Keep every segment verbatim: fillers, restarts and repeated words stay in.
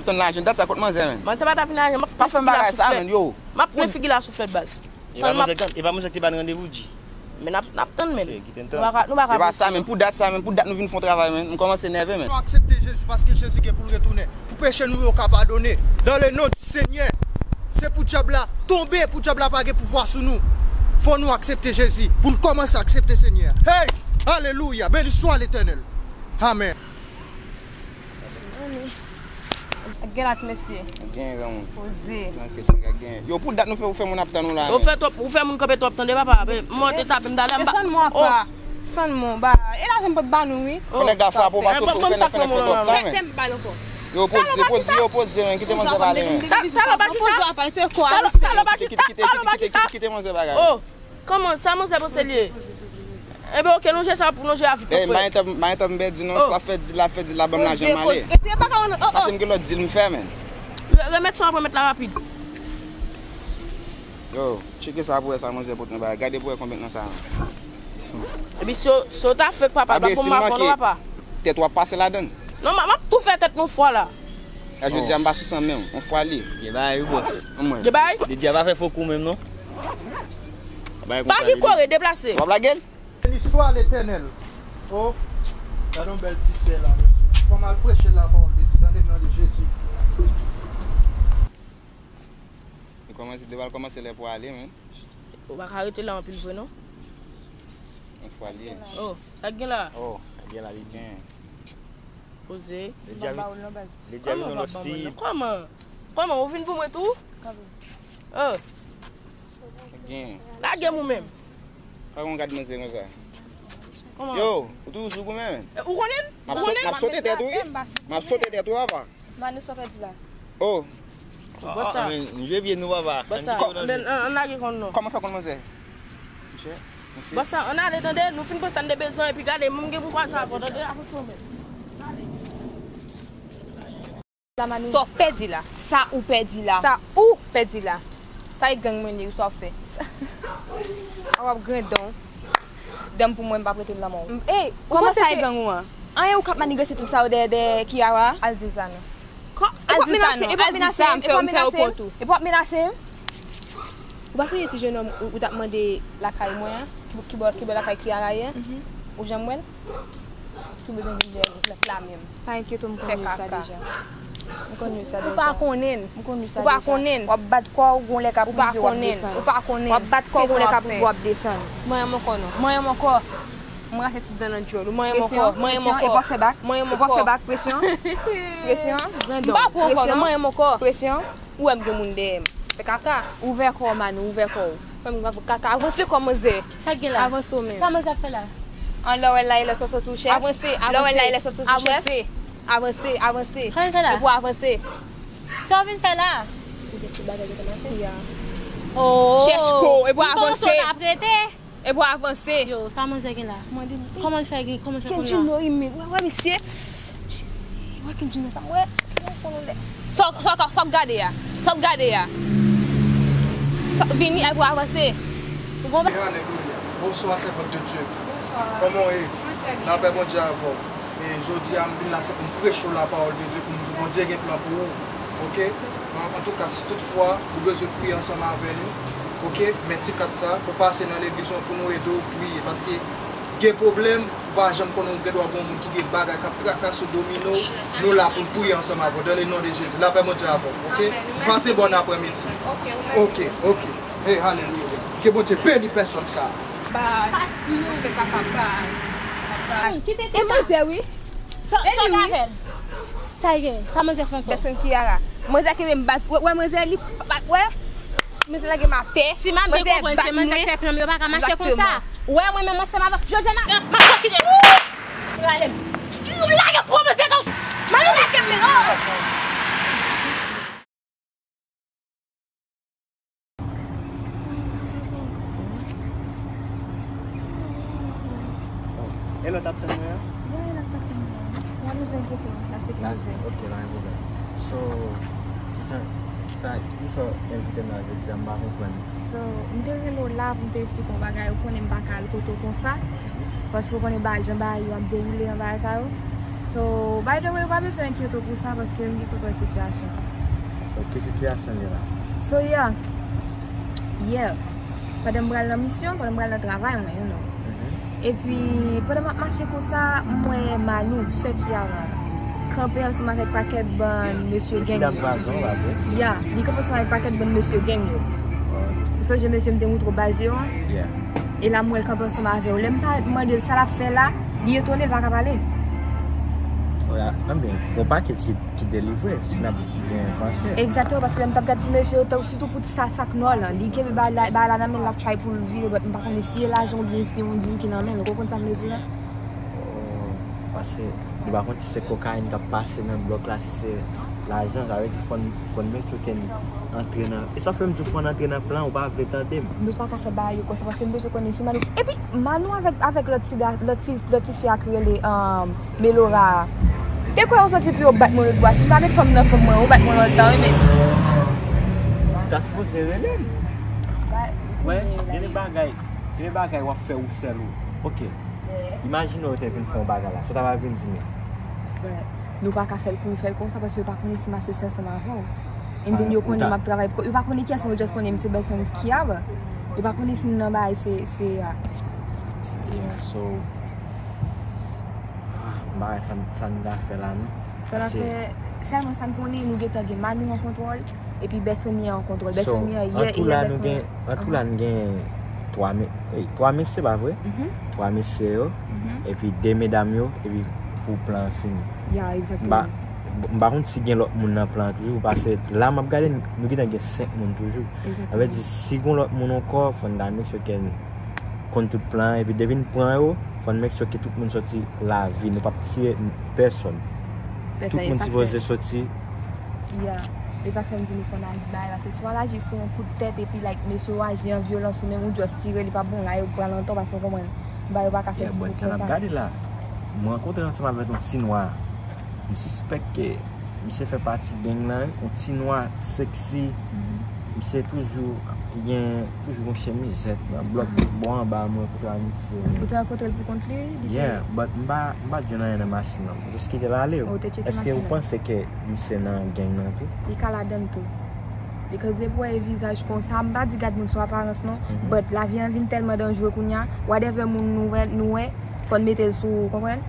Tann lajan, dat sa kot manzè, menn. Manzè pa ta vin lajan, m ap pran figi la souflèt. Pa fè m bagay sa, menn, yo. M ap pran figi la souflèt, baz. E pa manzè k tann, e pa manzè k te ba n randevou, G. Men n ap, n ap tann, menn. Ok, kite n tann. Nou pa ka, nou pa ka prese. E pa sa, menn, pou dat sa, menn, pou dat nou vin fè yon travay, menn. M kòmanse nève, menn. Nou aksepte Jezi paske Jezi gen pou l retounen. Pou peche nou yo ka padone. Dans le nom du Seigneur. Se pou dyab la tonbe, pou dyab la pa gen pouvwa sou nou. Fò nou aksepte Jezi. Pou n kòmanse aksepte Senyè. Hey! Alelouya! Beni swa Letènèl. Amèn. Gen la ti mesye. Gen granmoun. Poze. Trankil, nèg la gen. Yo, pou dat nou fè, ou fè moun ap tann ou la, menn. Ou fè twòp, ou fè moun kanpe twòp, tande papa. Mwen te tape m talè, m pa. Desann mwen apa. Desann mwen ba. E lajan m pot ba nou, wi. Fò nèg la frape ou, paske ou fè nèg fè nèg fè twòp tan, menn. Yo, poze, poze, yo, poze, menn. Kite manzè pale, menn. Talè pa kisa? Talè pa kisa? Talè pa kisa? Kite manzè bagay. Oh. Kòman sa manzè panse l ye? Enben, oke, lonje sa pou lonje avik mwen, frè. Mayen tan m pèdi non, l ap fè dil la, fè dil la, ban m lajan m ale. Paske m gen lòt dil m fè, menn. Remèt sa w ap remèt la rapid. Yo, tcheke sa pou wè sa manzè pot nan bagay. Gade pou wè konbyen k nan sa, menn. Epi si yo, si yo ta fèk papa, l pa pou m ap pran non, papa. Tèt w ap pase ladann. Non, m ap tou fè tèt nou fwa la. A jodi a m pa sou san menm, on fwa li. Gen bagay wi bòs. Anmwey. Gen bagay? Jodi a pa fè fo kou menm non. Pa vin kore, deplase. W ap lage l? Beni swa Letènèl. Oh, gade yon bèl ti sè la, mesye. Fò m al preche la parole de Dieu dans le nom de Jésus. Li kòmanse, li pral kòmanse lè pou ale, menn. Ou pa ka rete la anpil vre non. On fwa li ye. Oh, sa k gen la? Oh, sa k gen la, li di. Poze. Ledja vin nan lòt stil. Kòman? Kòman? Ou vin pou mwen tou? Oh. Gen. Lage m ou menm. Pa konn gad manzè konsa. Kòman? Yo, ou toujou sou goumen, menn. Ou konnen? M ap sote tèt ou, wi. M ap sote tèt ou, apa. Manu, sa w pèdi la? Oh. Bòs sa. Menn, jwe byen nou, papa. Bòs sa. Ann lage konn non. Kòman fè konn manzè? Monchè, mesye. Bòs sa, ann ale tande, nou fin pran sa n te bezwen, epi gade, mwen m gen pou pran sa avè w, tande, avanse w menm. Sa w pèdi la? Sa ou pèdi la? Sa ou pèdi la? Sa e gang mwen li, sa w fè? A w ap grenn dan w. Dan m pou mwen, m p ap rete l nan men w. Ey, kòman sa e gang ou an? Anyen ou k ap manigase tout sa yo dèyè, dèyè Kiara? Al di Zana. Al di Zana, al di Zana, m fè, m fè w pòt ou. Epi w ap menase m? Ou pa sonje ti jenòm ou, ou t ap mande lakay mwen an? Ki, ki bò, ki bò lakay Kiara ye? Ou janm wè l? Sou bezwen vin dèyè nèt la menm. Pa enkyete w, m konn yo sa deja. M konn yo sa deja. Ou pa konnen. M konn yo sa deja. Ou pa konnen. W ap bat kò w, gon lè k ap rive w ap desann. Ou pa konnen. W ap bat kò w, gon lè k ap rive w ap desann. Manyen m ankò non. Manyen m ankò. M rache tout dan nan djòl ou. Manyen m ankò. Manyen m ankò. Presyon, presyon, e w ap fè bak. Manyen m ankò. E w ap fè bak, presyon. Presyon, grandon. M pa pran ankò non. Presyon. Manyen m ankò. Presyon. Ou wè m gen moun dèyè m. Fè kaka. Ouvè kò w, Manu, ouvè kò w. Fè m kaka, avanse kò manzè. Sa k gen la? Avanse w menm. Sa manzè ap fè la? An lè w wè l la, e lè sòt sou chèf. Avanse, avanse. Lè w wè l la, e lè sòt sou chèf. Avanse, avanse, avanse. Sa w vin fè la? Epi w avanse. Sa w vin fè la? Ou gen tout bagay ki te mache? Ya. Oh. Chèch kò w, epi w avanse. M panse w t ap rete. Epi w avanse. Yo, sa manzè gen la? Mande m. Kòman l fè gen, kòman l fè konn la? Kendjino rimik. Wè, wè, misye. Jezi, wè Kendjino sa. Wè, mwen konn ou lè. Sa, sa, sa, sa w ap gade a? Sa w ap gade a? Sa, vini, epi w avanse. Ou gon... Alelouya. Bonsoir, servante de Dieu. Bonsoir. Kòman w ye? Mwen trè byen. Lapè Bondye avè w. E jodi a, m vin la, se pou m preche w la parole de Dieu, pou m di w Bondye gen plan pou ou. Oke? An, antouka, si tout fwa ou bezwen priye ansanm avè nou, oke, men ti kat sa, pou pase nan legliz ou pou nou ede w priye. Paske gen pwoblèm, ou pa janm konnen, ou gen dwa gen yon moun ki gen bagay k ap trakase w, domine w. Nou la pou n priye ansanm avè w, dans le nom de Jésus. Lapè Bondye avè w, oke? Pase bòn aprèmidi. Oke, oke. Hey, alelouya. Ke Bondye beni pèsòn sa. Bay. Fè kaka, bay. Bay. E manzè, wi. Sa, sa w t ap fè l? Sa y gen? Sa manzè fè ankò? Pèsòn Kiara. Manzè kenbe m baz. Wè, wè, manzè, li pa, wè. Manzè lage m atè. Si m ap byen konprann, se manzè k fè plan m yo pa ka mache konsa. Wè, mwen menm ansanm avèk Jodiana, m ap sòti de. Lage m. Lage m, pran manzè tou. Mami, lage m, men, oh. E lòt ap tann mwen an? Gen lòt ap tann mwen an. Mwen bezwen kite w, la sekirize. Ok, pa gen pwoblèm. So, ti jan, sa, poukisa w envite m la jodi a, m pa konprann. So, m te rele w la pou m te eksplike w yon bagay, ou konnen m pa ka al kote w konsa. Paske ou konnen ba, jan bagay yo ap dewoule an bagay sa yo. So, by the way, ou pa bezwen enkyete w pou sa, paske m byen konprann sitiyasyon an. Ok, ki sitiyasyon li la? So, yeah. Yeah. Pandan m pral nan misyon, pandan m pral nan travay mwen, you know. Mhm. Epi, pandan m ap mache konsa, m wè Manou, sè Kiara, kanpe ansanm avèk pakèt bann mesye gang yo. Ti dam vwazon la, vre? Yeah, li kanpe ansanm avèk pakèt bann mesye gang yo. Oh. Ou sonje mesye m te moutre w baz yo an? Yeah. E la m wè l kanpe ansanm avè yo. Lè m pa mande l sa l ap fè la, li etone, l pa ka pale. Oya, anben, gon pakèt ki, ki delivre, si n ap byen panse. Egzakteman, paske lè m t ap gad ti mesye yo, sitou pou sa, sa k nò lan, li kenbe bagay la, bagay la nan men l, l ap try pou l vire, but m pa konnen si e lajan oubyen si e yon dil ki nan men l. Ou konprann sa m vle di la? Oh, paske nou pa konn si se kokayin k ap pase nan blòk la, si se lajan, sa vle di fò n, fò n make sure ke n antre nan, e sa fè m di w fò n antre nan plan, ou pa vle tande m. Nou pa ka fè bagay yo konsa, paske m bezwen konnen si Manou, epi Manou avèk, avèk lòt ti ga-, lòt ti, lòt ti fi a ki rele, um, Melora a. Te kwè yo soti pou yo bat mwen lòt bò a. Si m pa met fanm nan fanm mwen, yo bat mwen lontan, wi, men. Ou ta sipoze rele m. Wè, gen de bagay, gen de bagay w ap fè ou sèl ou. Ok. Imajine w te vin fè yon bagay la. Sa w ta va vin di m? But nou pa ka fè l pou nou fè l konsa, paske yo pa konnen si m asosye ansanm avè w. And then yo konnen m ap travay pou, yo pa konnen kiyès mwen, yo just konnen m se best friend Kiara. Yo pa konnen si m nan bagay se, se, ah. Yeah, so, ah, bagay sa, sa n ta fè la, non? Sa n ap fè, sèlman sa n konnen, nou gentan gen Manou an kontwòl, epi best friend li an kontwòl. Best friend li an yè, e yè best friend an. An tou la, nou gen twa me-, ey, twa mesye, pa vre? Mhm. Twa mesye yo, epi de medam yo, epi pou plan an fini. Yeah, exactement. M pa, m pa konn si gen lòt moun nan plan an toujou, paske la m ap gade, nou gentan gen senk moun toujou. Exactement. Sa vle di, si gon lòt moun ankò, fò n ta make sure ke n konn tout plan an, epi depi n pran yo, fò n make sure ke tout moun soti lavi, nou p ap tiye pèsòn. Tout moun sipoze soti. Yeah. E sa fè m di nou fò n aji bagay la. Se swa l aji sou yon kout tèt epi, like, mesye yo aji an vyolans ou menm ou just tire, li p ap bon, la yo pran nan tò paske w konprann. Bagay yo pa ka fè pou konsa. Yeah, but sa n ap gade la, m rankontre ansanm avèk yon ti nwa. M sispèk ke misye fè pati gang lan, yon ti nwa seksi. Mhm. Misye toujou gen, toujou gon chemizèt nan blòk bò anba mwen kote a misye. Ou te rankontre l pou kont li? Yeah, but m pa, m pa t jwenn anyen nan machin nan. M jis kite l ale. Oh, ou te tcheke machin nan. Èske ou panse ke misye nan gang nan tou? Li ka ladann tou. Because depi w wè vizaj konsa, m pa di gad moun sou aparans non, mhm, but lavi an vin tèlman danjere kounye a, whatever moun nou wè, nou wè, fò n mete l sou, ou konprann?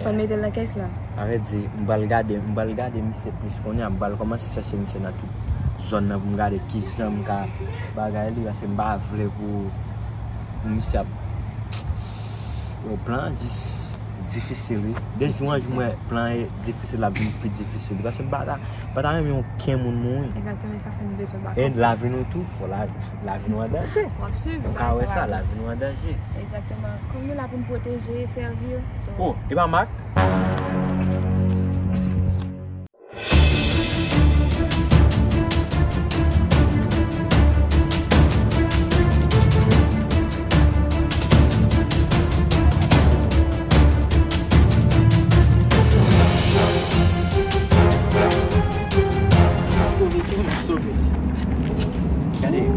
Fò n mete l nan kès la. Sa vle di, m pral gade, m pral gade misye plis kounye a, m pral kòmanse chèche misye nan tout zòn nan pou m gade kijan m ka bagay li, paske m pa vle pou, pou misye ap, yo, plan an jis difisil, wi. De jou an jou m wè plan an difisil, l ap vin pi difisil, paske m pa ta, m pa ta renmen okenn moun mouri. Egzakteman, sa fè n bezwen backup. E lavi nou tou, fò la, lavi nou an danje. W ap swiv, nou ka wè sa, lavi nou an danje. Egzakteman. Kòm nou la pou n pwoteje e sèvi, so. Oh, e pa Mak? Sove, sove, sove. Gade. Nou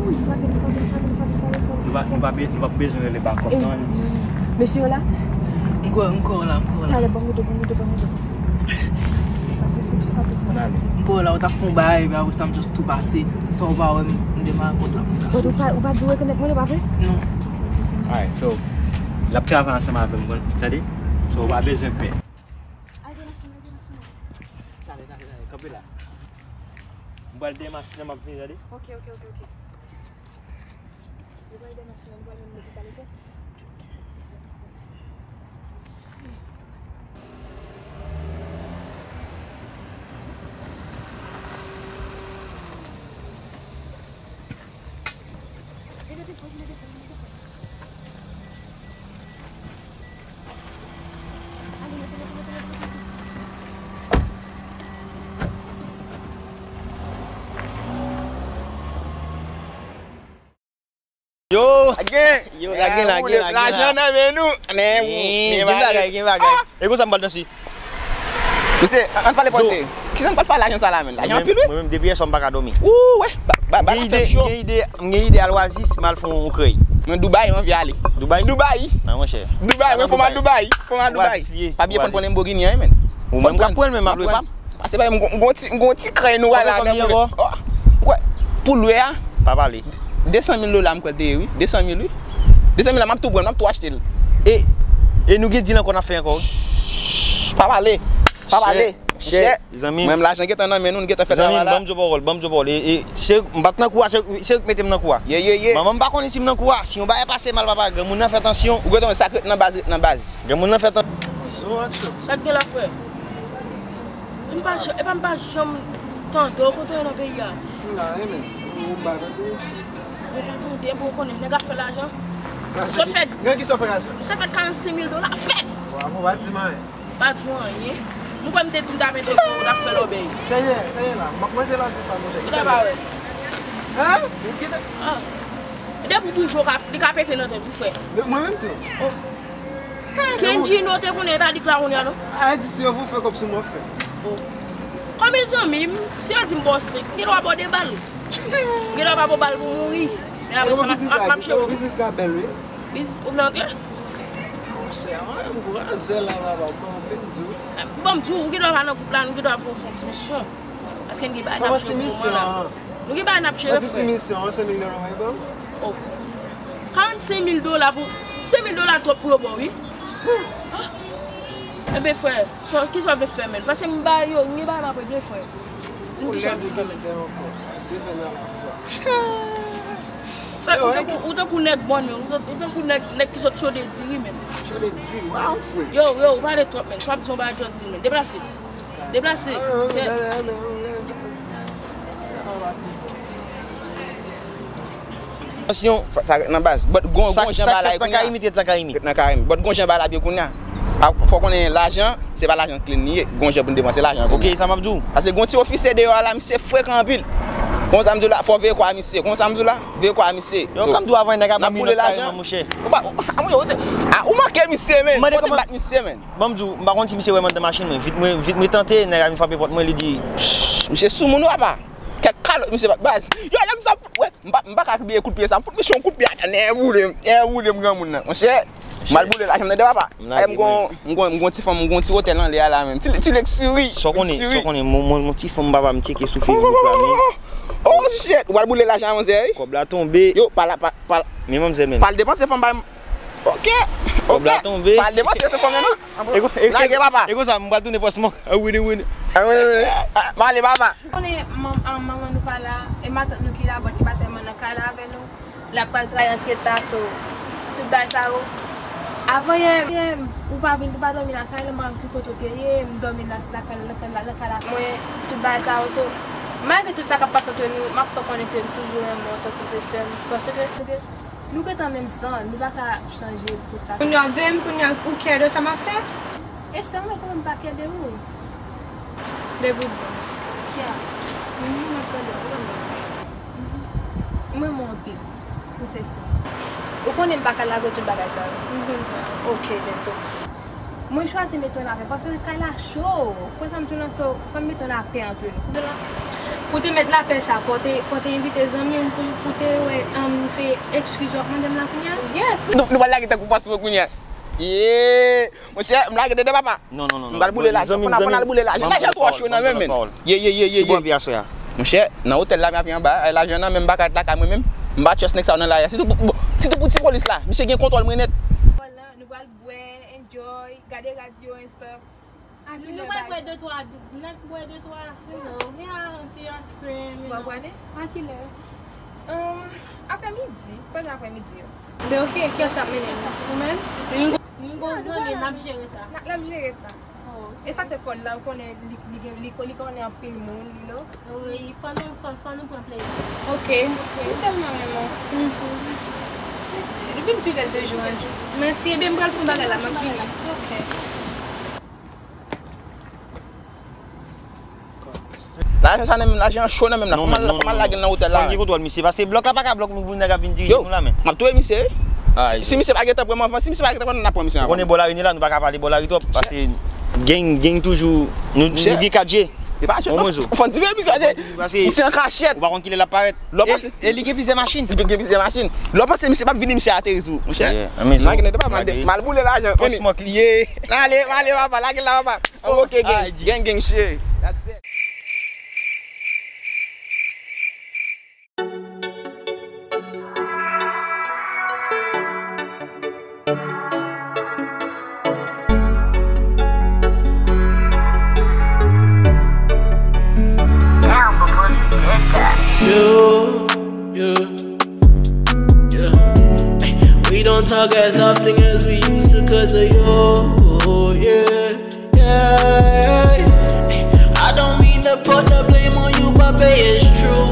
pa, nou pa, nou pa bezwen rele bakòp non. Mesye yo la? M kwè, m kwè w la, m kwè w la. Talè, ban m moto, ban m moto, ban m moto. Paske se ti sa pou fè. Ann ale. M kwè w la, ou t ap fè yon bagay, epi apre sa, m just tou pase, san w pa wè m, m demare kòd la pou m kase. But ou pa, ou pa di w rekonèt mwen, non, pa vre? Non. Alright, so, l ap travay ansanm avè m, tande? So, ou pa bezwen pè. Al de machin nan, al de machin nan. Tande, tande, tande, kanpe la. M pral dèyè machin nan, m ap vini, tande? Ok, ok, ok, ok. Ou pral dèyè machin nan, ou pral menm lopital, ok? Yo! Gen! Yo, la gen, la gen, la gen, la. Lajan nan men nou. Men, gen bagay, gen bagay. E konsa m pral danse. Mesye, ann pale panse. Kisa n pral fè lajan sa la, menn? Lajan anpil, wi. Mwen menm, depi yè swa m pa ka dòmi. Ou wè, ba, ba, ba, gen ide, gen ide, m gen ide al Oasis, m al fè yon krèy. Mwen Dubai, m anvi ale. Dubai? Dubai. A, monchè. Dubai, mwen fò m al Dubai. Fò m al Dubai. Pa bliye fò n pran Lamborghini an, menn. Ou menm k ap pran l, men m ap lwe pa m. Pase bay m gon, gon ti, gon ti krèy nou wè la nan mwen. Pou lwe a, pa pale. Desan mil dola m kwè l te ye, wi. Desan mil, wi. Desan mil la, m ap tou pran l, m ap tou achte l. E, e nou gen dil ankò n ap fè ankò, wi. Pa pale. Pa pale. Chè, zanmi m. Mwen menm lajan gentan nan men nou, nou gentan fè travay la. Zanmi m, ban m di w pawòl, ban m di w pawòl. E, e, se, m pa t nan kou a, se, se ou k mete m nan kou a. Ye, ye, ye. Manman m pa konnen si m nan kou a. Si yon bagay pase mal, papa, granmoun nan fè tansyon. Ou gentan wè sa k ret nan baz, ret nan baz. Granmoun nan fè tansyon. Sa k gen la, frè? M pa jan-, epa m pa janm tande w kote w ye nan peyi a. M la, e men, ou pa tande w. Ou pa tande, epi w konnen, nèg ap fè lajan. Sot fèt. Nan kisa w fè lajan? Sot fèt karannsenk mil dola, fèt! Bravo, pa di m anyen. Pa di w anyen. M kwè m te di m ta mete w, w t ap fè lòbèy. Sèyè, sèyè la, m ap manje lajan sa, monchè. Ou ta pa wè. Hein? Ou kite? Ah. Depi w bouje, w ka, li ka pete nan tèt ou, frè. Mwen menm tou. Oh. Kendjino te konnen, e pa li k la kounye a non. Ayiti si yo pou fè kòb sou mwen fè. Kòm e zanmi m, si yo di m ba w senk, m gen dwa ba w de bal. M gen dwa pa ba w bal pou mouri. Men apre sa, m ap, m ap, m ap cheve w. Biznis la bèl, wi. Biznis, ou vle antre? Monchè, mwen menm gwo zèl la, papa, kòman w fè m di w? Bon, m di w, ou gen dwa pa nan gwoup la, nou gen dwa fè yon ti misyon. Paske n gen bagay n ap jwe pou moman la. Nou gen bagay n ap jere, frè. Yon ti misyon, senk mil dola, w bay ban m? Oh. Karannsenk mil dola pou, senk mil dola twòp pou yo ba w, wi. Ah. Enben, frè, sa, kisa w vle fè, menn? Pase m ba yo, m gen bagay m ap regle, frè. Di m kisa w vle fè, menn. Frè, ou tankou, ou tankou nèg bòn, menn. Ou tankou, ou tankou nèg, nèg ki sot chode diri, menn. Chode diri, waw, frè. Yo, yo, ou pale twòp, menn. Si w ap di yon bagay, just di l, menn. Deplase. Deplase. Tansyon. Sa ret nan baz. But gon, gon jan bagay la ye kounye a. Ret nan kay, ret nan kay. But gon jan bagay la ye kounye a. Fò konnen lajan, se pa lajan clean li ye. Gon jan pou n depanse lajan kounye a. Ok, sa m ap di w. Pase gon ti ofisye deyò a la, misye frekan anpil. Konsa m di w la, fò veye kò a misye. Konsa m di w la, veye kò a misye. Yo, kòm di w avan, nèg ap nan mil nan kay mwen, monchè. Ou pa, ou, a, ou manke misye, menn. Fò te bat misye, menn. Ban m di w, m pa konn si misye wè m anndan machin mwen. Vit mwen, vit mwen tante, nèg la vin frape pòt mwen, li di, psh, misye sou moun ou apa? Kèk kalòt misye bat. Baz, yo, lè misye ap fout, wè, m pa, m pa ka bliye kout pye sa. M fout misye yon kout pye atè, nèg boule m, nèg boule m granmoun nan. Monchè, m al boule lajan m tande papa. Ay, m gon, m gon, m gon ti fanm, m gon ti otèl anlè a la menm. Ti, ti luxury. Sa w konnen, sa w konnen, mon, mon, mon ti fanm papa m tcheke sou Facebook la, men. Oh, shit, w al boule lajan manzè, wi. Kòb la tonbe. Yo, pa la, pa, pa. Men manzè menm. Pa l depanse fanm bay m. Ok, ok. Kòb la tonbe. Pa al depanse se fanm nan non. Lage papa. E konsa, m pral tounen pòs mwen. Ah, wi, wi. Ah, wi, wi. Ah, m ale papa. Konnen manman nou pa la, e matant nou ki la, but ki pa tèlman nan kay la avè nou. L ap pral travay antre ta, so, tout bagay sa yo. Avan yè, yè, ou pa vin, ou pa dòmi lakay la, m pa konn ki kote w te ye, m dòmi la, lakay, lakay, lakay la. Mwen, tout bagay sa yo, so, malgre tout sa k ap pase antre nou, m ap fè w konnen ke m toujou renmen w tankou se sè m, paske, paske Nou gentan menm zan, nou pa ka chanje tout sa. Kounye a w ap veye m, kounye a ou kè de sa m ap fè? E sè mwen, kòman m pa kè de ou? Depi w di m. Kya? Mhm, m ap tande w, ou konn sa m fè. Mhm. M renmen w anpil, pou se sè. Ou konnen m pa ka lage tout bagay sa yo. M konn sa. Ok, then so. Mwen chwazi mete w lakay paske kay la cho. Konn sa m di w lan, so, fò m mete w lapè ant nou. Koute la. Pou te mèt lapè sa, fò te, fò te envite zanmi w pou, pou te wè, um, se ekskiz w ap mande m la kounye a? Yes. Nou, nou pral lage tankou pastè kounye a. Yeah! Monchè, m lage dedan papa. Non, non, non, non. M pral boule lajan. Fò n al, fò n al boule lajan. Lajan twò cho nan men m, men. Ye, ye, ye, ye, ye. Ki bò w ap ye aswè a? Monchè, nan otèl la, m ap ye anba, lajan nan men m, m pa ka ret lakay mwen menm. M pa trust nèg sa yo nan lari a. Sitou pou, bon, sitou pou ti polis la. Misye gen kontwòl mwen nèt. Nou pral bwè, enjoy, gade radyo and stuff. Nou pral bwè de twa, n a bwè de twa, you know, yeah, ti ice cream, you know. Ou pral bwè? A kilè? Um, aprè midi, prèske aprè midi yo. Men ok, kiyès k ap mennen nou? Ou menm? M gon zanmi, n ap jere sa. N ap, n ap jere sa. Oh, ok. E sa te Paul la, ou konnen li, li gen, li, li konnen anpil moun, you know. Wi, fò nou, fò, fò nou pran plezi. Ok. Ok. M tèlman renmen w. Vin pi bèl de jou an jou. Mèsi, ebyen m pral fè yon bagay la, m ap vini. Ok. Lajan sa nan men m, lajan an cho nan men m la. Fò m al, fò m al lage l nan otèl la. Fò m gen kontwòl misye, paske blòk la pa ka blòk nou pou nèg ap vin dirije nou la, men. M ap touye misye, wi. Si, si misye pa gentan pran m anvan, si misye pa gentan pran m, n ap pran misye anvan. Ou konnen bò lari nou la, nou pa ka pale bò lari twòp, paske gang, gang toujou, nou, nou gen kat je. E pa jwèt non, fò n di misye, paske misye an kachèt. Ou pa konn kilè l ap parèt. E, e li gen plizyè machin. Li gen plizyè machin. Lè w panse misye p ap vini, misye ateri sou ou, monchè. Lage l, m al boule lajan. Pòs mwen kliye. Ale, ale, papa, lage l la, papa. Oke, gang, gang, gang, cheri. That's it. Yeah, yeah. Ay, we don't talk as often as we used to 'cause of you, yeah, yeah. Ay, I don't mean to put the blame on you, but babe, it's true.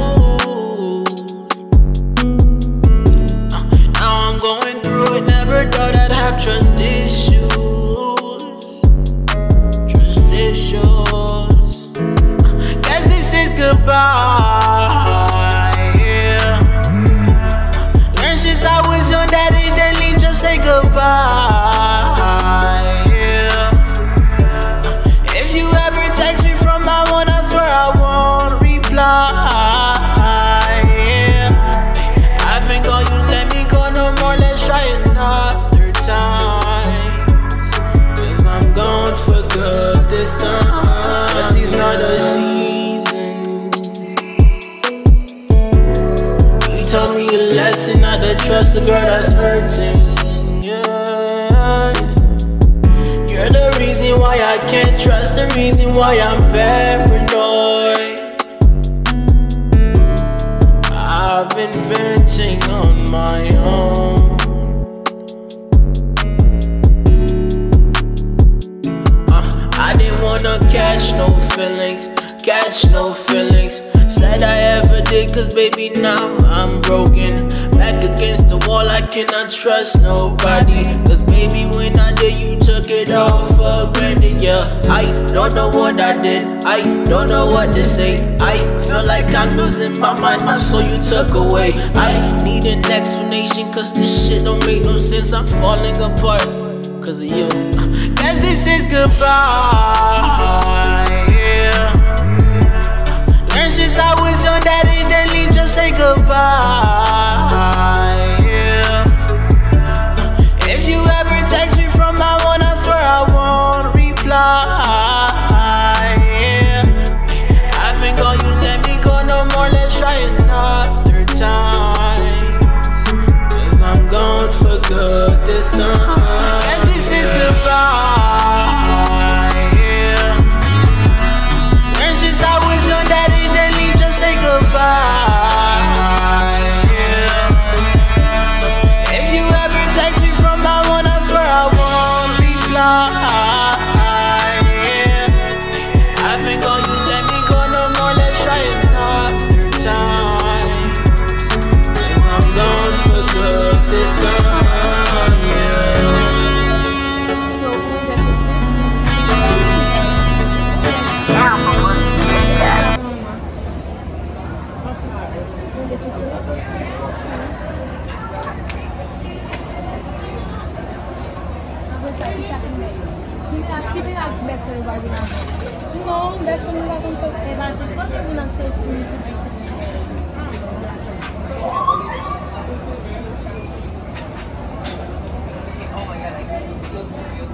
Uh, now I'm going through it, never thought I'd have trust issues. Trust issues. Guess this is goodbye. Yeah. Learn since I was young that if they leave, just say goodbye. Yeah. If you ever text me from my phone, I swear I won't reply. Yeah. I've been gone, you let me go, no more, let's try another time. 'Cause I'm gone for good this time. But she's not a season. You taught me a lesson not to trust a girl that's hurting. Yeah. You're the reason why I can't trust, the reason why I'm paranoid. I've been venting on my own. Uh, I didn't wanna catch no feelings, catch no feelings. Said I ever did, 'cause baby, now I'm broken. Back against the wall, I cannot trust nobody. 'Cause baby, when I did, you took it all for granted, yeah. I don't know what I did, I don't know what to say. I feel like I'm losing my mind, my soul you took away. I need an explanation, 'cause this shit don't make no sense, I'm falling apart 'cause of you. Guess this is goodbye, yeah. Learn since I was young that if they leave, just say goodbye, yeah. If you ever text me from my phone, I swear I won't reply, yeah. I've been gone, you let me go, no more, let's try another time. 'Cause I'm gone for good this time. Guess this is goodbye, yeah. Learn since I was young that if they leave, just say goodbye, yeah. If you ever text me from my phone, I swear I won't reply, yeah. I've been gone, you let me go, no more, let's try another time. 'Cause I'm gone for good this time, yeah. Apre sa, kisa ki nèks? Ki mirak, ki mirak bèsè yo pa vin avè l? Non, bèsè nou pa konn soti. E pa tout kote moun ap soti pou nou koute sou moun.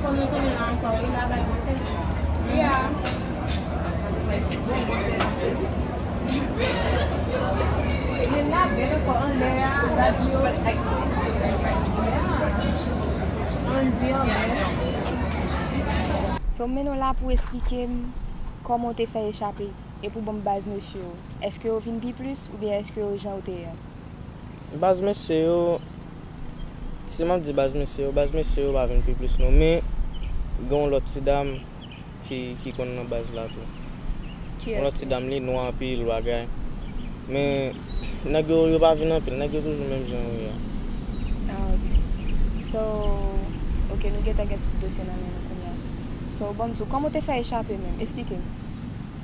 Fò nou tounen la ankò, wi, la bay bon sèvis. Yeah. Men la bèl ankò anlè a, la bèl. Ann di anlè. So, m mennen w la pou w esplike m kòman w te fè echape, epi w ban m baz mesye yo. Èske yo vin pi plis oubyen èske yo jan yo te ye a? Baz mesye yo, si m ap di baz mesye yo, baz mesye yo pa vin pi plis non, men gen yon lòt ti dam ki, ki konn nan baz la tou. Yon lòt ti dam, li nwa anpil bagay. Men nèg yo, yo pa vin anpil, nèg yo toujou menm jan yo ye a. Ah, ok. So, ok, nou gentan gen tout dosye nan men nou kounye a. So, ban m di w, kòman w te fè echape menm? Esplike m.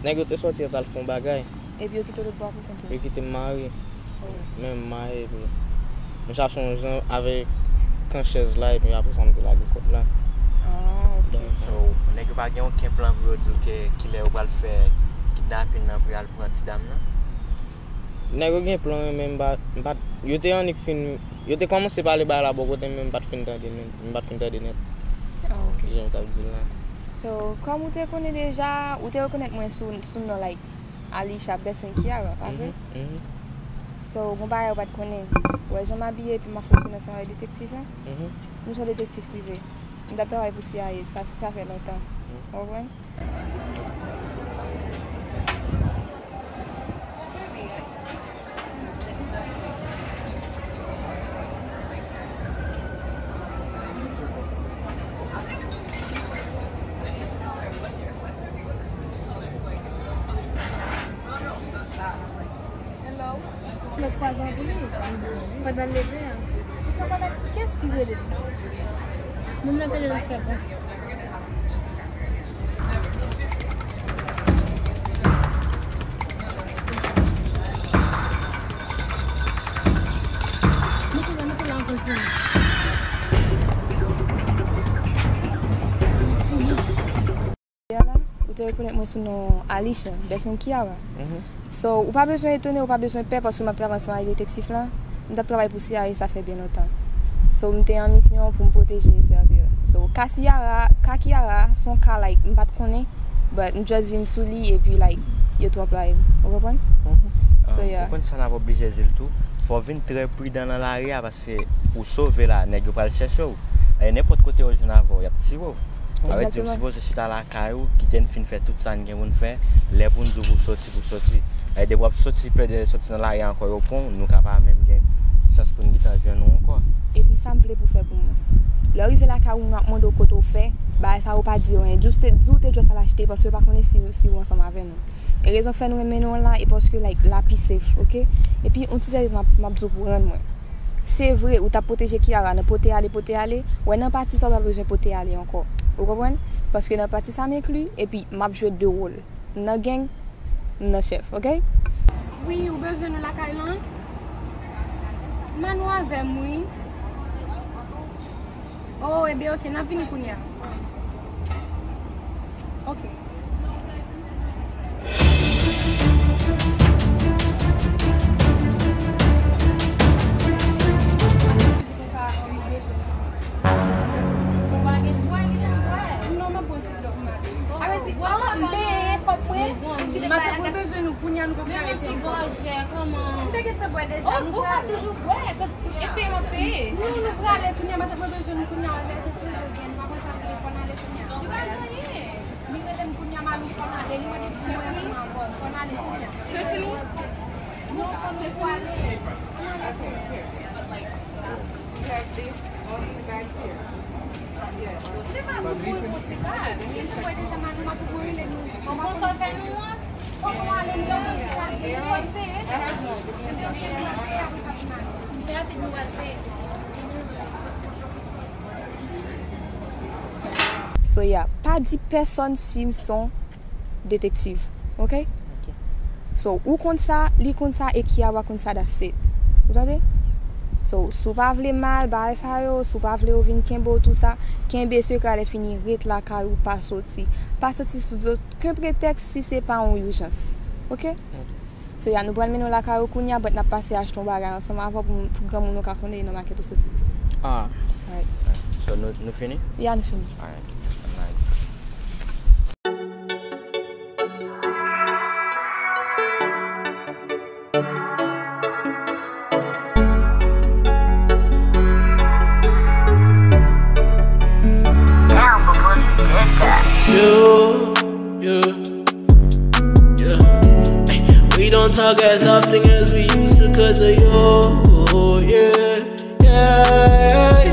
Nèg yo te sòti, yo t al fè yon bagay. Epi yo kite w lòt bò a pou kont ou? Yo kite m mare. Oh. Men m mare, epi m chache yon jan avèk kan chèz la, epi apre sa, m te lage kòd la. Ah, ok. So, nèg yo pa gen okenn plan pou yo di w ke kilè yo pral fè kidnapin nan pou y al pran ti dam nan? Nèg yo gen plan, men m pa, m pa, yo te annik fin, yo te kòmanse pale bagay la bò kote m, men m pa t fin tande, men m pa t fin tande nèt. Ah, ok. Jan yo t ap di l la. So, kòm ou te konnen deja, ou te rekonèt mwen sou, sou non, like, Alisha, best friend Kiara, pa vre? Mhm, mhm. So, gon bagay ou pa t konnen. Ou wè jan m abiye epi m ap fonksyone ansanm avèk detektif la? Mhm. Nou se yon detektif prive. M t ap travay pou C I A, sa, sa fè lontan. Mhm. Ou konprann? Hello. Mwen kwaze anpil wi. Pandan l leve a. Ou konn pa kiyès ki rele l. Moun nan tande l fè bon. Mete la, mete la anvan l fini. Li fini. Ou te rekonèt mwen sou non Alisha, best friend Kiara. Mhm. So, ou pa bezwen etone, ou pa bezwen pè, paske m ap travay ansanm avèk detektif lan. M t ap travay pou C I A, sa fè byen lontan. So, m te an misyon pou m pwoteje e sèvi. So, ka Kiara, ka Kiara, se yon ka, like, m pa t konnen, but m just vin sou li, epi, like, yo twonpe m. Ou konprann? Mhm. So, yeah. Ou konn sa n ap oblije di l tou? Fò w vin trè pridan nan lari a, paske ou sove la, nèg yo pral chèche w. E nenpòt kote yo jwenn avè w, y ap tire w. Sa vle di, ou sipoze chita lakay ou, kite n fin fè tout sa n gen pou n fè. Lè pou n di w pou w soti, pou w soti. E depi w ap soti, plede soti nan lari a ankò, yo pran w, nou ka pa menm gen chans pou n gentan jwenn ou ankò. Epi sa m vle pou w fè pou mwen. Lè w rive lakay ou, nou ap mande w kote w fè, bagay sa yo pa di yo anyen. Jis te, di w te just al achte, paske yo pa konnen si, si w ansanm avè nou. E rezon k fè nou renmen nou an la, e paske, like, l ap pi safe, oke? Epi, yon ti sèvis m ap, m ap di w pou rann mwen. Se vre, ou t ap pwoteje Kiara nan pote ale, pote ale. Wè, nan pati sa, ou pa bezwen pote ale ankò. Ou konprann? Paske nan pati sa, m enkli, epi m ap jwe de wòl. M nan gang, m nan chèf, oke? Wi, ou bezwen nou lakay lan? Mano avè m, wi. Oh, ebyen, oke, n ap vini kounye a. Oke. Non, m ap pran ti dlo pou m ale. Mwen bezwen nou kounye a, nou pa ka rete ankò. M te gentan bwè deja, nou prale. Ou ka toujou bwè, epi m ap peye. Nou, nou prale kounye a, matant mwen bezwen nou kounye a, mèsi. Li pa konn sa l rele, fò n ale kounye a. Li pa gen anyen. Li rele m kounye a, mami, fò n ale. Li mande pou mwen ansanm avè w. Fò n ale kounye a. Se fini? Non, fò nou ale. Fò n ale kounye a. We have this, all these bags here. Yes. Se pa pou kouri kote pa. Li te wè deja, mami, m ap kouri rele nou. Bon, sa fè nou an. Fò nou ale, nou peye sa. Nou pral peye. M peye apre sa pou n ale. M peye apre nou pral peye. So, yeah, pa di pèsonn si m se yon detektiv, oke? Oke. So, ou konn sa, li konn sa, e Kiara konn sa, that's it. Ou tande? So, si w pa vle mal, bagay sa yo, si w pa vle yo vin kenbe w, tou sa, kenbe sekrè a, lè fini, ret lakay ou, pa soti. Pa soti sou okenn pretèks si se pa yon ijans. Oke? Oke. So, ya, nou pral mennen w lakay ou kounye a, but n ap pase achte yon bagay ansanm avè w pou, pou granmoun ou ka konnen e nan makèt ou soti. Ah. Alright. So, nou, nou fini? Ya, nou fini. Alright. Alright. Yo, yo. Yeah. Ay, we don't talk as often as we used to 'cause of you. Yeah, yeah. Ay,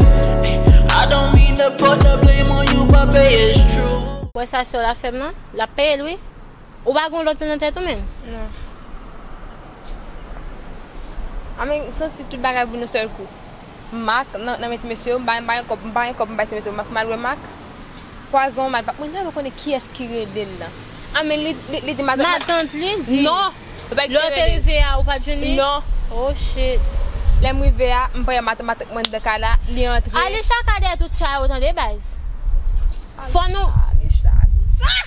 I don't mean to put the blame on you, but babe, it's true. Wè sa sè w la fè m nan? L ap peye l, wi. Ou pa gon lòt moun nan tèt ou menm? Non. Anmè, m santi tout bagay vin yon sèl kou. Mak nan, nan men ti mesye yo, m pa, m pa gen kòb, m pa gen kòb, m bay ti mesye yo. Mak, m al wè Mak. Pwazon, m al pa, mwen menm pa konnen kiyès ki rele l lan. Anmè, li, li, li di matant. Matant li di. Non, se pa li ki te rele l. Lè w te rive a, ou pa t jwenn li? Non. Oh shit. Lè m rive a, m pa wè matant, matant mwen anndan kay la, li antre. Alisha ka dèyè tout sa yo, tande, baz. Fò nou. Alisha, Alisha. Ah!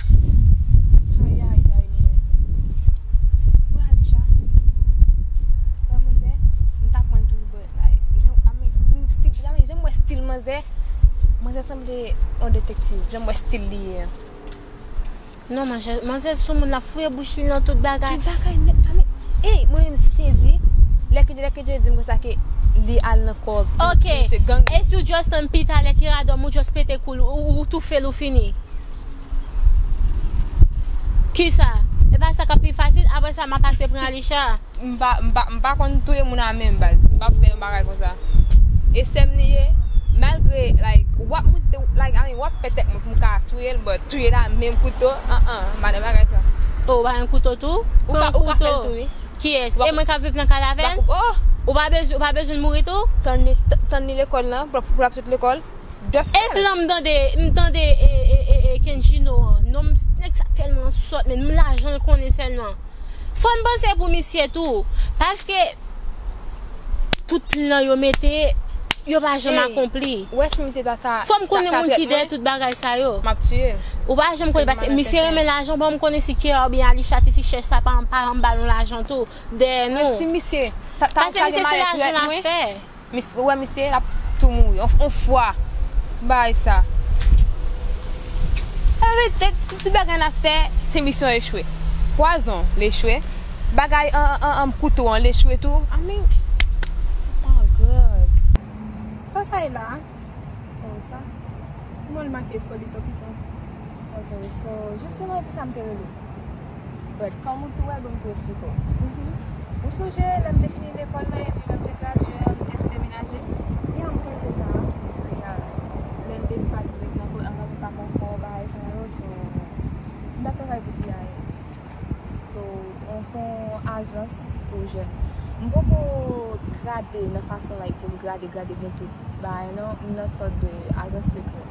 Ay, ay, ay, mwen. Wè Alisha. Wè manzè, m t ap pran l tou, but, like, jan, I mean, stil, stil, I mean, jan m wè stil manzè, manzè sanble yon detektiv, jan m wè stil li ye a. Non, manzè, manzè sou moun la fouye bouch li nan tout bagay. Tout bagay nèt. Ey, mwen menm sezi. Lè ke, lè ke Dye di m konsa ke li al nan kò. Ok. Se gang. E si w just nan pita lè ki radòm ou just pete koul ou, ou toufe l ou fini. Kisa? E pa sa k ap pi fasil? Apre sa, m a pase pran Alisha. M pa, m pa, m pa konn touye moun a menm baz. M pa fè yon bagay konsa. E sè m li ye, malgre, like, w ap moute, like, I mean, w ap fè tèt mwen pou m ka touye l, but touye l a menm kouto, an, an, m pa nan bagay sa. Oh, w pa gen kouto tou? Ou ka, ou ka fè l tou, wi. Kiyès? E mwen k ap viv nan kay avè l? Oh! Ou pa bezwen, ou pa bezwen mouri tou? Tann li, t-, tann li lekòl lan, pou, pou l ap sot lekòl. E plan m tande, m tande, e, e, e, e, Kendjino an. Non, m, nèg sa tèlman sòt, men m lajan l konnen sèlman. Fò n panse pou misye tou. Paske tout plan yo mete, yo pa janm akonpli. Ou wè si misye ta, ta, fò m konnen moun ki dèyè tout bagay sa yo. M ap tiye l. Ou pa janm konnen, paske misye renmen lajan, bon, m konnen si Kiera oubyen Alisha ti fi chèch sa pa, pa anba nou lajan tou. Dèyè nou. Si misye ta, ta, paske misye se lajan l ap fè. Mis-, ou wè misye, l ap tou mouri. On, on fwa. Bagay sa. Sa vle di, tout bagay n ap fè, se misyon echwe. Pwazon, l echwe. Bagay an, an, an, kouto an, l echwe tou. I mean, oh my God. Sa, sa e la? Oh, sa. Kòman l make police officer? Ok, so, jisteman, e pou sa m te rele w. But, kòm ou tou wè, bon, m tou esplike w. Ou sonje, lè m te fini lekòl la, epi lè m te gradye an, m te tou demenaje? Ya, m sonje sa. So, ya, lè m te pati ret nan ko-, anba konfò, bagay sa yo, so, m t ap travay pou C I A. So, on, se yon ajans pou jèn. M poko grade nan fason, like, pou m grade, grade byen tout bagay, non. M nan sòt de ajans sekrè.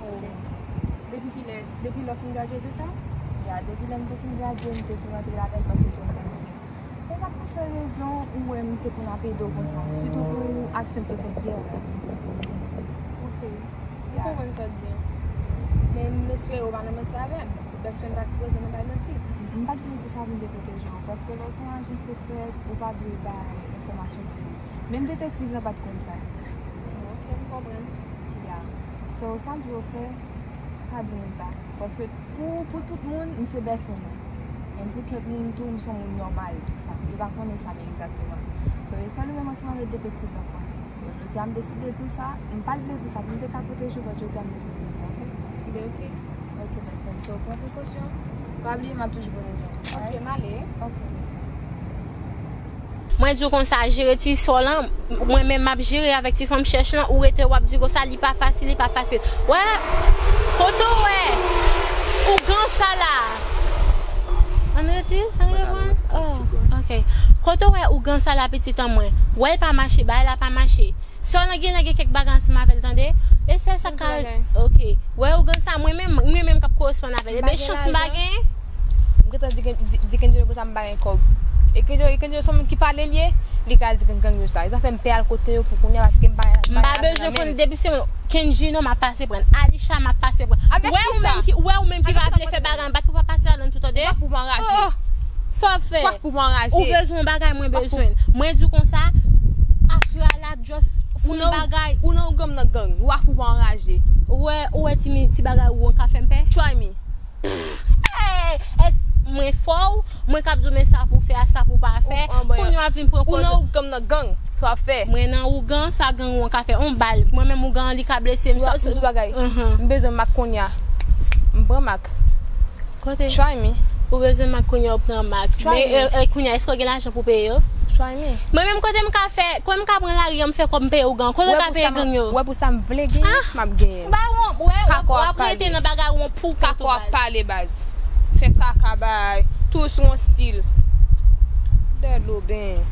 Ok. Depi kilè? Depi lè w fin gradye, se sa? Ya, depi lè m te fin gradye, m te tou rantre ladan l paske m te enterese. Se pa pou sèl rezon ou wè m te konn ap ede w konsa, sitou pou aksyon l te fè Pierre la. Ok. M konprann sa w di an. Men m espere w pa nan manti avè m. Best friend pa sipoze nan bay manti. M pa t vle di sa pou m te pwoteje w, paske lè w se yon ajan sekrè, ou pa dwe bay enfòmasyon pou moun. Menm detektiv la pa t konn sa. Ok, m konprann. Ya. So, sa m di w fè, pa di moun sa. Paske pou, pou tout moun, m se best friend ou. And pou kèk moun tou, m se yon moun nòmal, tou sa. Yo pa konnen sa, men egzakteman. So, e sèl ou menm ansanm avèk detektiv la konnen. So, jodi a, m deside di w sa, m pa t vle di w sa, pou m te ka pwoteje w, but jodi a, m deside di w sa, ok? Ebyen, ok. Ok, best friend. So, pran prekosyon. Pa bliye, m ap toujou pwoteje w. Ok, m ale. Ok, best friend. Mwen di w konsa, jere ti sò lan, mwen menm m ap jere avèk ti fanm chèch lan, ou rete w ap di konsa, li pa fasil, li pa fasil. Wè, kote w wè ougan sa la? Ann redi, ann reprann? Oh, ok. Kote w wè ougan sa la, pitit an mwen? Wè l pa mache, bagay la pa mache. Sè w lan gen, gen kèk bagay ansanm avè l, tande? E sè sa ka, ok. Wè ougan sa, mwen menm, mwen menm k ap koresponn avè l. Ebyen, chans m pa gen. M gentan di, di, di Kendjino konsa m pa gen kòb. E Kendjino, e Kendjino se yon moun ki pale l ye, li ka di gang, gang yo sa. Sa fè m pè al kote yo pou kounye a, paske m pa, m pa bezwen konn, depi se Kendjino m ap pase pran. Alisha m ap pase pran. Wè ou menm ki, wè ou menm ki pa vle fè bagay, m pa t pou pa pase ladan l tou, tande? Ou pa pou m anraje. Oh, sa w ap fè? Ou pa pou m anraje. Ou bezwen yon bagay, mwen bezwen. Mwen di w konsa, afè a la just fon bagay. Ou nan, ou nan gang nan gang. Ou pa pou m anraje. Ou wè, ou wè ti, ti bagay ou an ka fè m pè? Try me. Hey, mwen fò w, mwen k ap di w men sa pou fè a, sa pou pa fè. Kounye a w ap vin pran koz. Ou nan ougan, m nan gang. Sa w ap fè? Mwen nan ougan, sa gang ou an ka fè? On bal. Mwen menm ougan an, li ka blese m. Sa, sa bagay. M bezwen mak kounye a. M pran mak. Kote? Try me. Ou bezwen mak kounye a, ou pran mak. Try me. Men, e, e, kounye a, èske w gen lajan pou peye yo? Try me. Mwen menm kote m ka fè, kote m ka pran lari an, m fè kòb m peye ougan. Kote w ka peye gang yo? Wè pou sa m vle genyen, m ap genyen. M pa wont, wè, w ap rete nan bagay wont pou w. Kaka w ap pale baz. Fè kaka bay. Tou sou yon stil. Dèloben.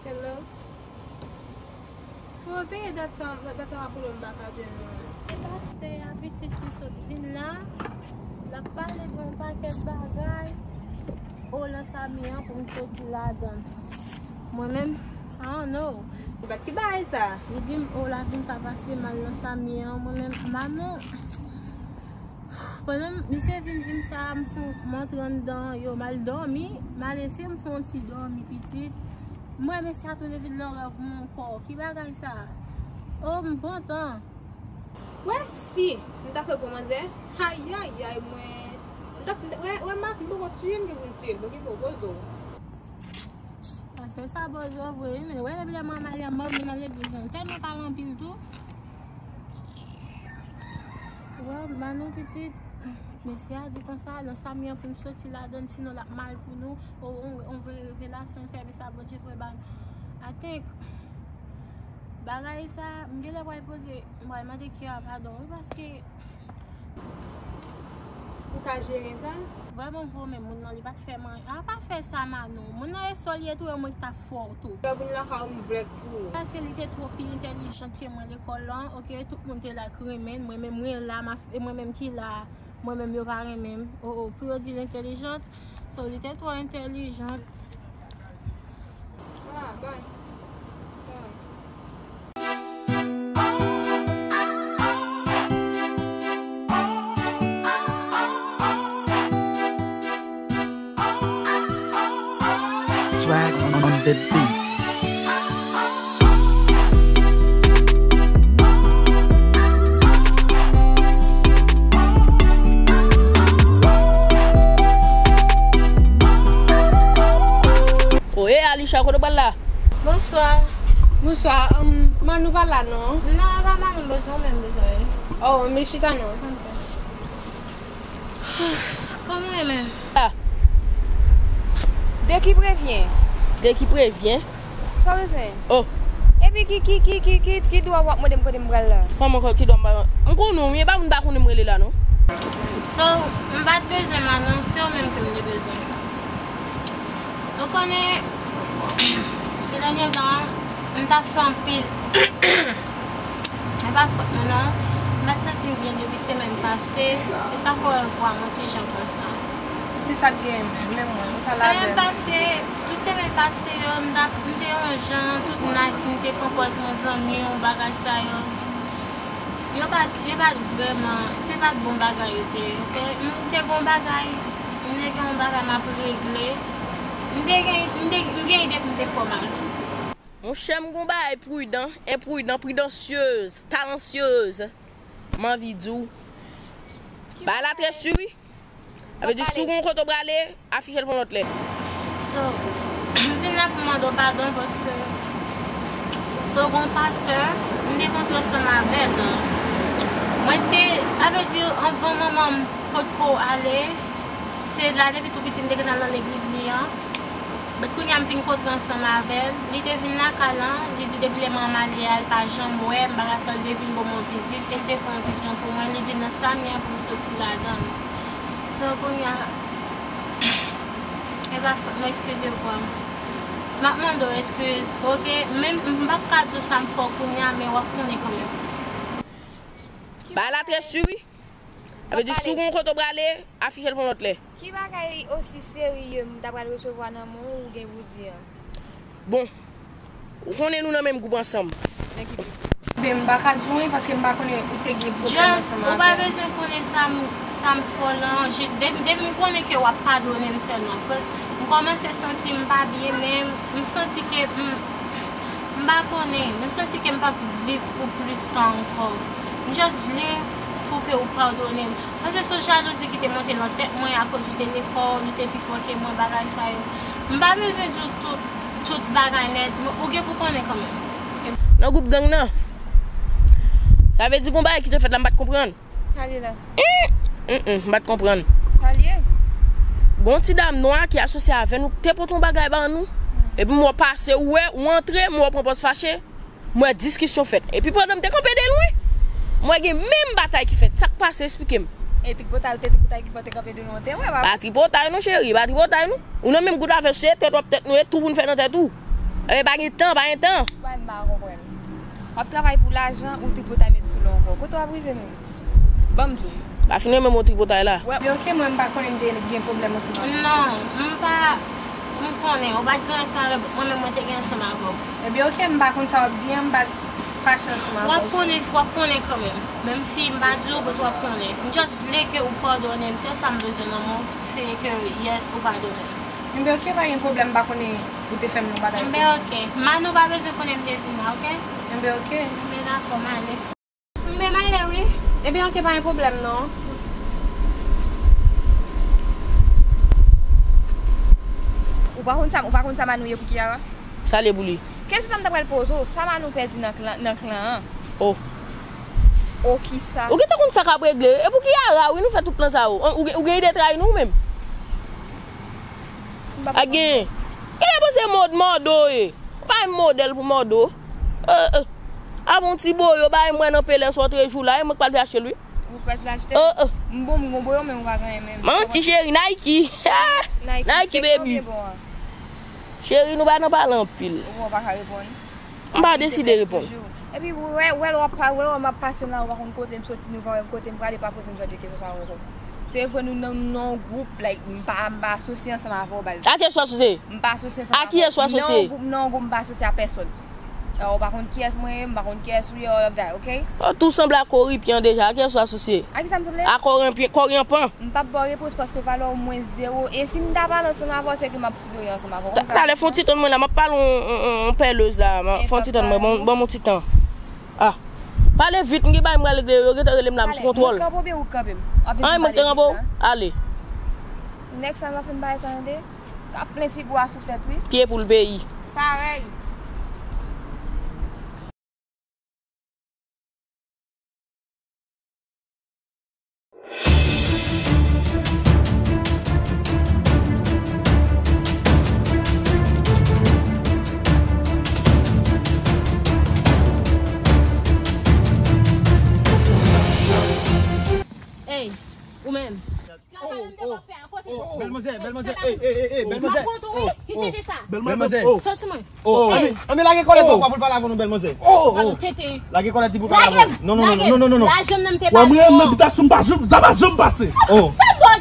Hello. Kote dat sa, dat sa w ap rele m pa ka jwenn ou? Se pastè a, pitit ki sot vin la. L ap pale de yon pakèt bagay. O, lan sa mi an pou m soti ladan. Mwen menm, I don't know. Bat ki bagay sa? Li di m, o, lavi m pa fasil, m al lan sa mi an, mwen menm, m a non. Pandan misye vin di m sa, m fon, m antre anndan, yo, m al dòmi, m al eseye m fè yon ti dòmi pitit. M wè mesye a tounen vin nan rèv mwen ankò. Ki bagay sa? Oh, m kontan. Wè si m ta fè bon manzè. Ayayay, mwen. M t ap, wè, wè, Mak, m poko tiye, m gen pou m tiye l. Bon, ki bon, poze w. Ah, se sa, poze w vre, wi, men wè, depi lè mwen al, mwen vin nan legliz, m tèlman pale anpil tou. Wè, m ba nou pitit. Mesye a di konsa, nan sa m ye an pou m soti ladann, sinon l ap mal pou nou. O, on, on vre revelasyon fè, men sa Bondye vre ba nou. I think, bagay sa, m genlè pral poze, m pral mande Kira padon, wi, paske Ou ka jere sa? Vrèman vre, men moun nan, li pa t fè m anyen. A, pa fè sa, Manon. Moun nan e sòl ye tou, e mwen ki ta fè w tou. Fè vin lakay ou, m vlèk pou ou. Paske li te twò pi entèlijant ke mwen lekòl lan, oke, tout moun te like renmen l, mwen menm mwen la, m ap, e mwen menm ki la, mwen menm yo pa renmen m. O, o, pou yo di l entèlijant, so li te twò entèlijant. Ah, bye. Bye. Swag on the beat. Oye, Alisha, kote w pral la? Bonswa. Bonswa. Um, Manou pa la, non? Non, e pa Manou m bezwen, ou menm m bezwen. Oh, men chita non. Ok. Kòman w ye menm? Ah. De ki prevyen? De ki prevyen? Sa w bezwen? Oh. Epi ki, ki, ki, ki, ki, ki dwa w ap mande m kote m pral la? Kòman ki dwa m pral? M konnen w, men e pa moun m pa konnen m rele la, non. So, m pa t bezwen Manon, se w menm ke m te bezwen. Ou konnen, se dènye tan an, m t ap fè anpil. E pa fòt mwen non. M pa t santi m byen depi semèn pase. Se sa k fè w wè vwa m yon ti jan konsa. Ki sa k gen menm mwen, m pale avè l. Semèn pase, tout semèn pase yo, m t ap, m te yon jan, tout nice, m te pran pòz yon zanmi, yon bagay sa yo. Yo pa t, yo pa t vrèman, se pa t bon bagay yo te ye, oke? M te gen yon bagay, m te gen yon bagay m ap regle. M te gen, m te, m gen ide pou m te fè w mal. Monchè, m gon bagay pridan, enpridan, pridansyez, talansyez. M anvi di w. Bagay la trè si wi. Sa vle di, si w gon kote w prale, afiche l pou yon lòt lè. So, m vin la pou mande w padon paske, so, gon pastè, m te kontre ansanm avè l. Mwen te, sa vle di, anvan manman m potko ale, se la depi tou piti m te konn al nan legliz li an. But kounye a m fin kontre ansanm avè l, li te vin lakay lan, li di depi lè manman l ye a, li pa janm wè m, bagay sa, li te vin ban m yon vizit, e li te fè yon vizyon pou mwen, li di nan sa m ye an pou m soti ladan l. So, kounye a, e pa fòt mwen, eskize vwa m. M ap mande w eskiz, oke? Menm, m p ap ka di w sa m fè w kounye a, men w ap konnen kanmenm. Bagay la trè si wi. Sa vle di, si w gon kote w prale, afiche l pou yon lòt lè. Ki bagay osi serye m ta pral resevwa nan men w ou gen pou di an? Bon, ou konnen nou nan menm gwoup ansanm. Men ki gwoup? Ben, m pa ka di w anyen paske m pa konnen ou te gen pwoblèm ansanm avè l. Just, ou pa bezwen konnen sa m, sa m fè w lan. Jis depi, depi m konnen ke w ap padone m sèlman. Cause m kòmanse santi m pa byen, men m santi ke m, m pa konnen. M santi ke m p ap viv pou plis tan ankò. M just vle pou ke ou padone m. Paske se jalouzi ki te monte nan tèt mwen akoz ou te lekòl, ou te pi fò ke mwen, bagay sa yo. M pa bezwen di w tout, tout bagay nèt, men ou gen pou konnen kanmenm. Nan gwoup gang nan. Sa vle di gon bagay ki te fèt la, m pa t konprann. Sa l ye la? Hum, hum, hum, m pa t konprann. Sa l ye? Gon ti dam nwa ki asosye avè nou, te pote yon bagay ba nou. Epi m wè pase, ou wè, ou antre, m wè w pran pòz fache. M wè diskisyon fèt. Epi pandan m te kanpe de lwen, m wè gen menm batay ki fèt. Sa k pase? Esplike m. E tripotay, ou te tripotay ki fè w te kanpe de lwen, ou te wè, pa? Pa tripotay non, cheri, pa tripotay non. Ou nan menm gwoup avè l, se tèt w ap tèt nou, e tou pou n fè nan tèt ou. E pa gen tan, pa gen tan. Wè, m pa konprann. W ap travay pou lajan, ou tripotay met sou lè w ankò. Kote w ap rive menm? Ban m di w. Pa fin renmen mo tripotay la. Wè. Ebyen, oke, mwen m pa konnen m te gen pwoblèm ansanm avè w. Non, m pa, m konnen, ou pa t gen ansanm avè m, mwen menm mwen te gen ansanm avè w. Ebyen, oke, m pa konn sa w ap di an, m pa t fache ansanm avè w. W ap konnen, w ap konnen kanmenm. Menm si m pa di w, but w ap konnen. M just vle ke ou padone m, se sa m bezwen nan men w, se ke yes, ou padone m. Enben, oke, pa gen pwoblèm, m pa konnen ou te fè m yon bagay. Enben, oke. Manou pa bezwen konnen m te vin la, oke? Enben, oke. Enben, dakò, m ale. Enben, m ale, wi. Enben, oke, pa gen pwoblèm, non. Ou pa konn sa, ou pa konn sa Manou ye pou Kiara? Sa l ye pou li? Kesyon sa m ta pral poze w, sa Manou pèdi nan klan, nan klan an? Oh. Oh, kisa? Ou gentan konn sa k ap regle. E pou Kiara, wi, nou fè tout plan sa yo. Ou, ou gen ide trayi nou, ou menm? M pa konprann. A gen. E lè panse mòd mòdo ye. Ou pa menm modèl pou mòdo. Euh, euh. Avon ti boyo, ba mwen nan pelè sòt rejou la, e mwen k pral achte l, wi. Ou pral achte? Euh, euh. M bon, m gon boyo, men ou pa genyen menm. Manti, cheri, Nike. Nike, Nike, baby. Cheri, nou pa nan pale anpil. Ou pa ka reponn. M pa deside reponn. Epi, wè, wè, lè w ap pa, wè, lè w ap pase la, ou pa konn kote m soti, nou pa wè m kote m prale, pa poze m jan de kesyon sa yo ankò. Se vre, nou nan, nou nan yon gwoup, like, m pa, m pa asosye ansanm avè w, baz. A kiyès ou asosye? M pa asosye ansanm avè w. A kiyès ou asosye? M nan yon gwoup, m nan yon gwoup, m pa asosye a pèsòn. Ou pa konn kiyès mwen ye, m pa konn kiyès ou ye, all of that, ok? Ou tou sanble ak Koripyan deja, a kiyès ou asosye? A kisa m sanble? A Koripyan, Koripyan. M p ap ba w repons paske valè w mwen zewo. E si m ta pale ansanm avè w, se ke m ap soufri ansanm avè w. Konn sa. Talè, fè yon ti tann mwen la, m ap pale yon, yon, yon, yon pèlez la. Fè yon ti tann mwen, ban m yon ti tan. Ah. Pale vit, m gen bagay m pral regle, yo gentan rele m la, m sou kontwòl. Talè, mwen kanpe oubyen ou kanpe m? An, mwen te kanpe w. Ale. Nèg sa m ap fè m bagay sa, tande. K ap plen figi w a souflèt, wi. Pye poul peyi. Parèy. Ey, ou menm. Oh, oh, oh, bèl manzè, bèl manzè, ey, ey, ey, ey, bèl manzè. Oh, oh, bèl manzè. Soti mwen. Oh, anben, anben lage kòlèt ou, pa pou l pale avè nou, bèl manzè. Oh, oh. Lage kòlèt li pou l pale avè nou. Non, non, non, non, non, non, non. Lajan m nan m te pale. Wè, mwen menm bitasyon m pa janm, sa pa janm pase. Oh.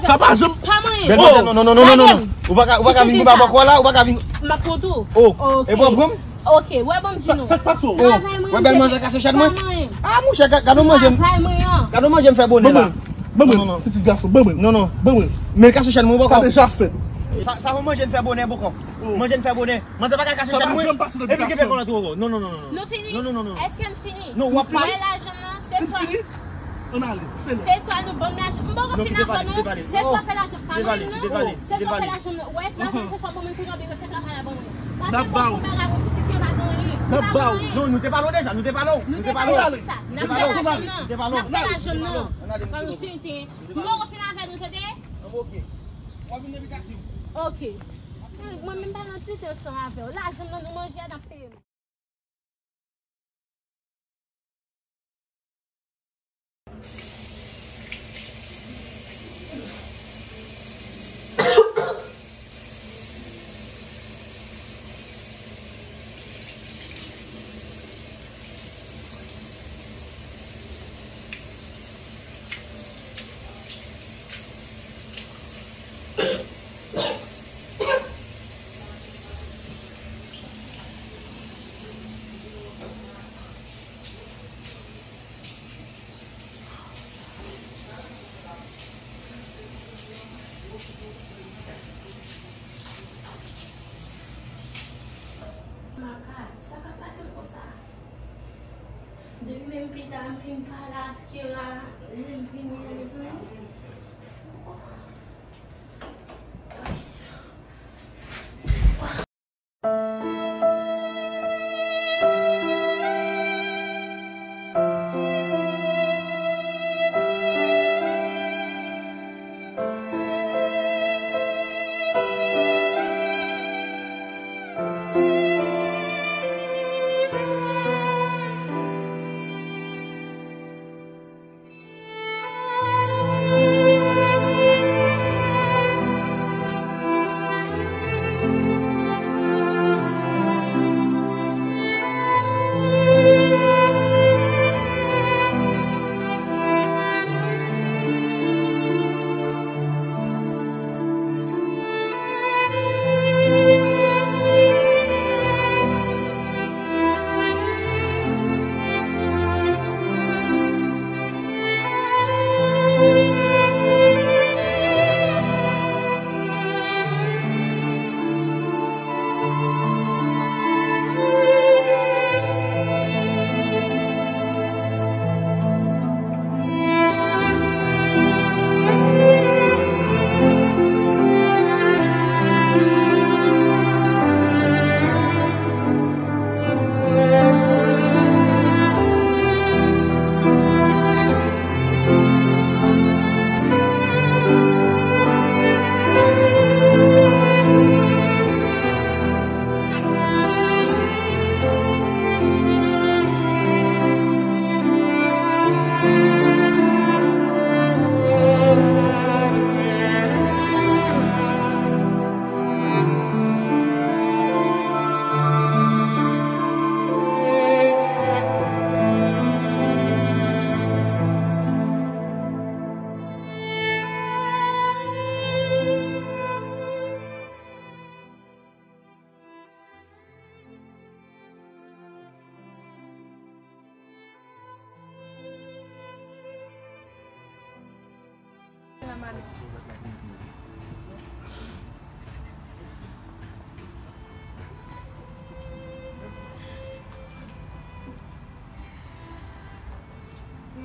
Sa pa janm. Pa mwen. Bèl manzè, non, non, non, non, non, non. Ou pa ka, ou pa ka vin pou ba bòkò la, ou pa ka vin. M ap kontou. Oh, e bon, bon. Ok, wè, bon, m di nou. Sa k pase w? Travay mwen. Wè, bèl manzè kase chèn mwen. Ah, monchè, gade yon manje. Travay mwen an. Gade yon manje m fè bonè la. Ban mwen, ban mwen, pitit gason, ban mwen. Non, non. Ban mwen. Men l kase chèn mwen bòkò. Sa deja fèt. Sa, sa yon manje n fè bonè bòkò. Manje n fè bonè. Manzè pa ka kase chèn mwen. Epi l gen fè konn antre w. Non, non, non, non. Nou fini? Non, non, non, non. Èske n fini? Non, w ap pale. Wè lajan nan, se swa. Ann ale, se lè. Se swa nou ban m lajan. M poko fin avè w non. Se swa fè lajan pa mwen non. Se swa fè lajan nan. Wè lajan se swa ban mwen kounye a oubyen refè travay la ban mwen. Pase m poko bagay mwen pou ti fi an pa gen anyen. N ap ba w. Non, nou te pale w deja, nou te pale w. Nou te pale w. N ap fè lajan nan. N ap fè lajan nan. Ban nou tenten. M poko fin avè nou tande. Ok. W ap vin nan bitasyon. Ok. Mwen menm pa nan tenten ansanm avè w. Lajan nan nou manje a n ap peye. Maka, sa k ap pase m konsa? Depi menm pita m fin pale ak Kira, lè m vini a, mezanmi.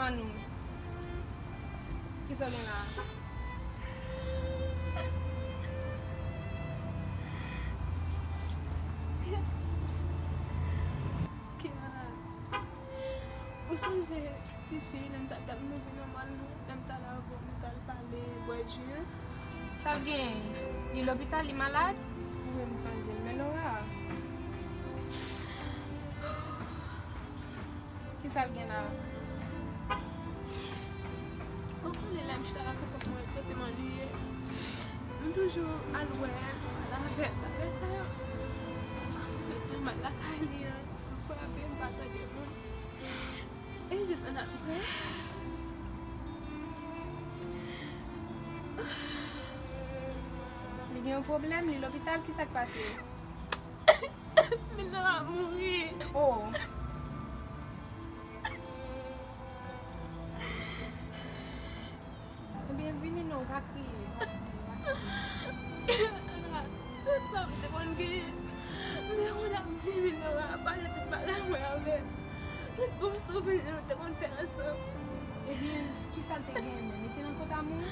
Manou, kisa w gen la? Kiana, ou sonje tifi lè m t ap gad movie nòmal nou, lè m t al avè w, nou t al pale, bwè ji an? Sa l genyen? Li lopital, li malad? Wi, m sonje l, men Laura. Kisa l gen la? Ou konnen lè m chita lakay papa mwen, kote m annuiye, m toujou al wè l, pale avè l, bagay sa yo. Mwen di m al lakay li an, m frape, m pa tande moun. E jis ann apre. Li gen yon pwoblèm, li lopital, kisa k pase? Milora mouri. Oh. Ebyen, vini non, pa kriye, pa kriye, pa kriye. Tout sa m te konn genyen. M te konn ap di Milora, pale tout bagay mwen avè l. Tout bon souvni nou te konn fè ansanm. Ebyen, kisa l te genyen menm? Li te nan kont a moun?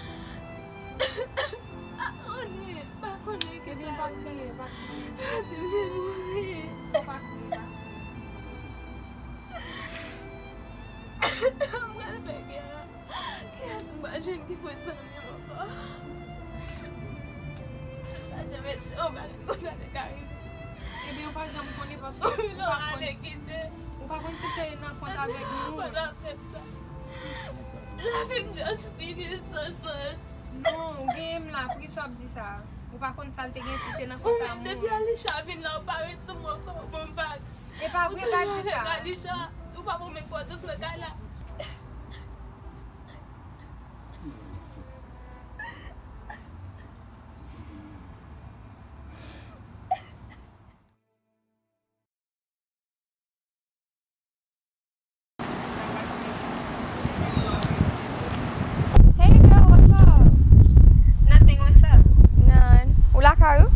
Pa konnen, pa konnen ki sa. Ebyen, pa kriye, pa kriye. Di m li mouri. Fò pa kriye, pa kriye. M pral fè kè a. Kiyès m pral jwenn ki pou zanmi m ankò? M pa janm espere yon bagay konsa te ka rive. Ebyen, ou pa janm konnen paske ou pa konn, ou pa konn si te nan kont avèk nou. Lavi m just fini san sans. Non, ou genyen m la, poukisa w ap di sa? Ou pa konn sa l te gen si l te nan kont a moun. Depi Alisha vin la, ou pa ret sou mwen ankò, ou ban m vag. E pa vre, pa di sa. Alisha, ou pa pou m enpòtans nan kay la. Hey girl, what's up? Nothing, what's up? None. Ou lakay ou?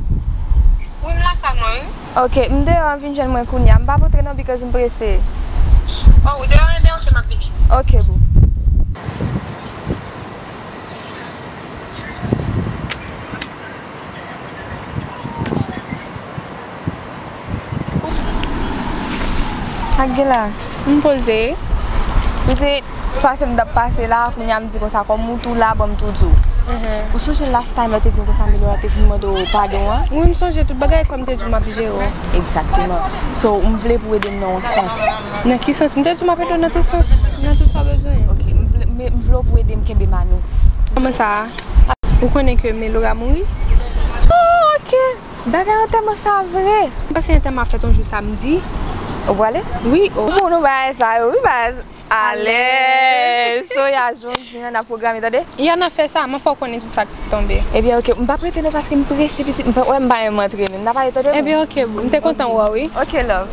Wi, m lakay mwen, wi. Ok, m deyò an, vin jwenn mwen kounya. M p ap antre non, because m prese. Oh, ou deyò, ebyen ok, m ap vini. Ok, boo. Sa k gen la? M poze. Li di, pase m t ap pase la, kounya m di konsa, kòm ou tou la, ban m tou di w. Mhm. Ou sonje last time lè w te di m konsa, Milora te vin mande w padon an? Wi, m sonje tout bagay, kòm m te di w m ap jere w. Egzakteman. So, m vle pou w ede m nan yon sans. Nan ki sans? M te di w m ap ede w nan tout sans, nan tout sa w bezwen. Ok, m vle, m, m vle w pou w ede m kenbe Manou. Kòman sa? Ou konnen ke Milora mouri? Oh, ok. Bagay antèman sa vre. M panse antèman ap fèt yon jou samdi. Ou prale? Wi, o. Ou moun ou bagay sa yo, wi, baz. Alèz. So, ya jodi an, n ap pwograme, tande? Ya, n ap fè sa, m ap fè w konnen tout sa k tonbe. Ebyen, ok. M p ap rete non, paske m prese, pitit. M pa, wè, m pa menm antre menm. N a pale, tande? Ebyen, ok, boo. M te kontan wè w, wi. Ok, love.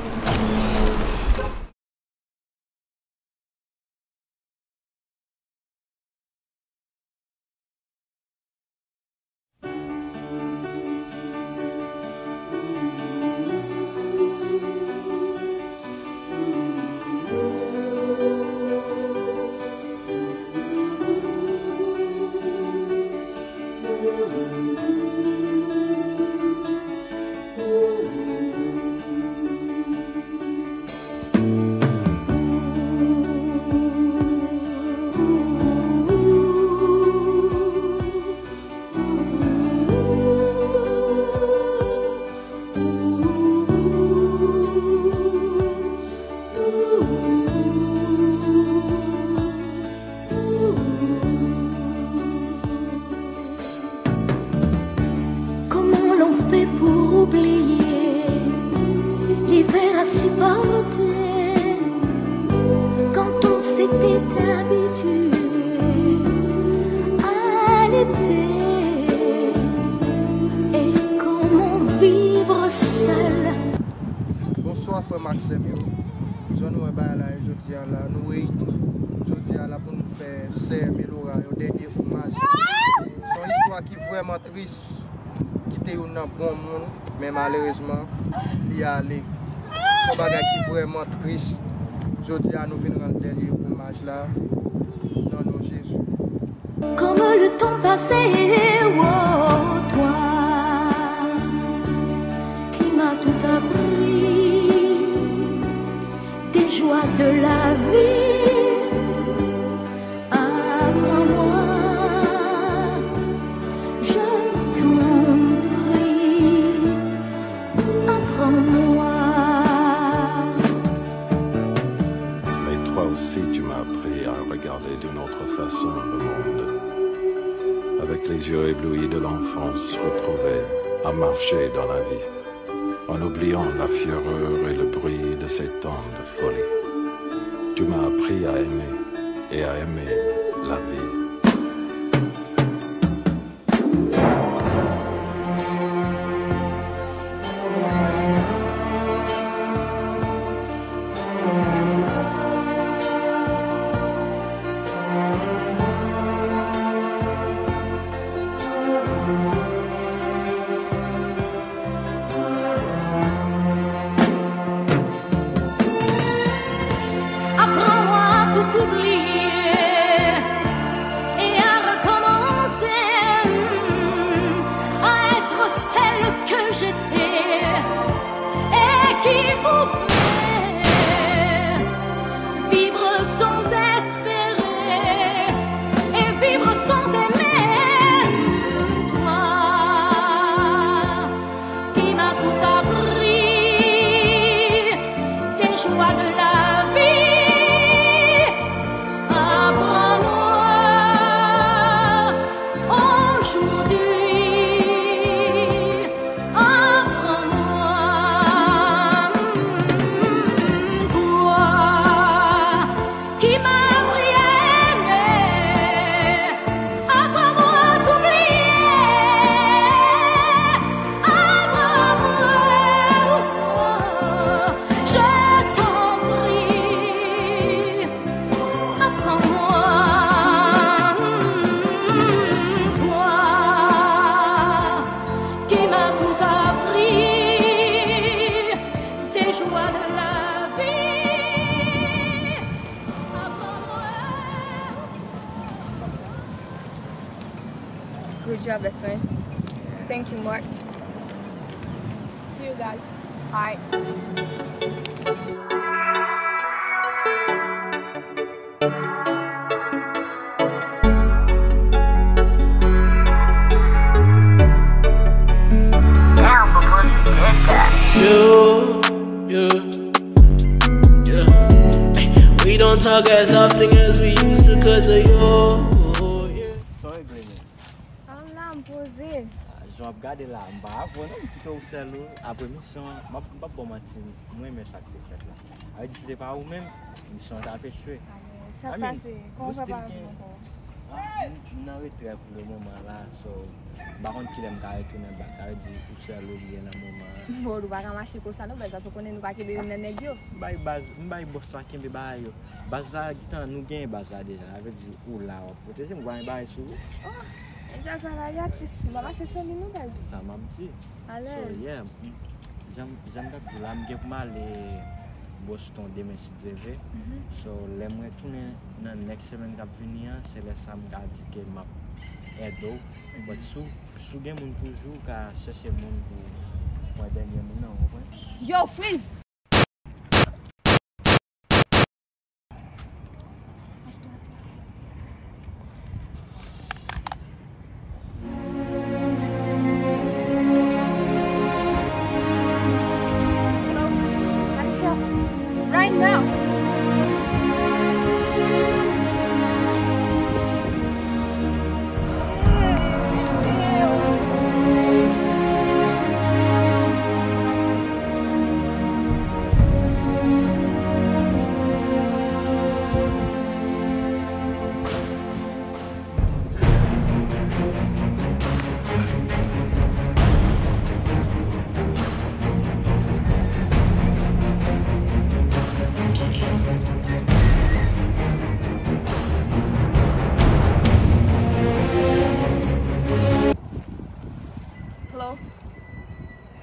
Comment l'on fait pour oublier l'hiver à supporter quand on s'était habitué à l'été? Et comment vivre seul? Bonswa, frè m ak sè m yo. Jan nou wè bagay la ye jodi a la, nou reyini jodi a la pou nou fè sè Melora yon dènye omaj. Se yon istwa ki vrèman tris, ki te youn nan bon moun, men malerezman, li ale. Se yon bagay ki vrèman tris. Jodi a, nou vin rann dènye omaj la, nan non Jezi. Comme le temps passé, oh, toi qui m'as tout appris, des joies de la vie, apprends-moi, je t'en prie, apprends-moi. Mais toi aussi, tu m'as appris à regarder d'une autre façon le monde. Avec les yeux éblouis de l'enfance retrouvée, à marcher dans la vie, en oubliant la fureur et le bruit de ces temps de folie. Tu m'as appris à aimer et à aimer la vie. Apprends-moi à tout oublier et à recommencer, à être celle que j'étais et qui pouvait vivre sans espérer et vivre sans aimer. Toi qui m'as tout appris, des joies de la vie, apprends-moi aujourd'hui, apprends-moi, toi qui m'as appris à aimer, apprends-moi à t'oublier, apprends-moi, je t'en prie, apprends-moi, toi qui m'as tout appris, des joies de la vie. Good job, best friend. Thank you, Mark. See you guys. Bye. Down before you did that. You, you, yeah. We don't talk as often as we used to 'cause of you. Yeah. Sa w regle, men? An la, m poze. Ah, jan w ap gade la, m pa avè w non, m kite w sèl ou. Apre misyon an, m ap, m p ap ba w manti, m renmen sa k te fèt la. Sa vle di, si se pa ou menm, misyon an t ap echwe. Alè, sa k pase? Kòman w fè pa anvi ankò? Ah, m, m nan retrè pou le moman la, so, m pa konn kilè m ka retounen back. Sa vle di, ou sèl ou ye nan moman an. Bon, ou pa ka mache konsa non, bèl, paske w konnen nou pa kenbe youn nan nèg yo. M bay baz, m bay bòs la kenbe bagay yo. Baz la, gentan, nou genyen baz la deja. Sa vle di, ou la, w ap pwoteje m, ou pa gen bagay sou ou. Oh, men djaz la, la, atis, m pa mache sou li non, bèl. Sa m ap di. Alèz. So, yeah, m, jan, jan m t ap di w la, m gen pou m ale Boston demen, si Dye vle. Mhm. So, lè m retounen nan next semèn k ap vini an, se lè sa m ka di ke m ap ède w. Mhm. But si w, si w gen moun toujou, w ka chèche moun pou pran dènye moun nan, w konprann? Yo, Freeze! Right now.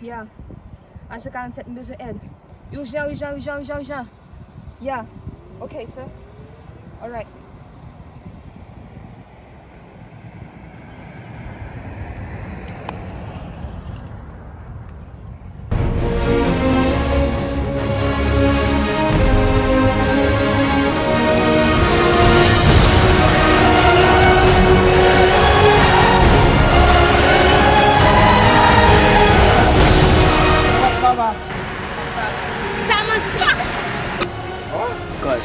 Ya. Ajan karannsèt, m bezwen èd. Ijan, ijan, ijan, ijan, ijan. Ya. Ok, sir. Alright. Sa mans pa. God.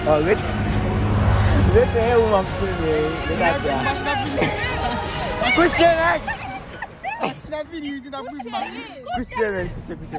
Oh, rete. Rete, e ou m ap filme. Rete atè a. Kouche, nèg! Kouche, men, kouche, kouche.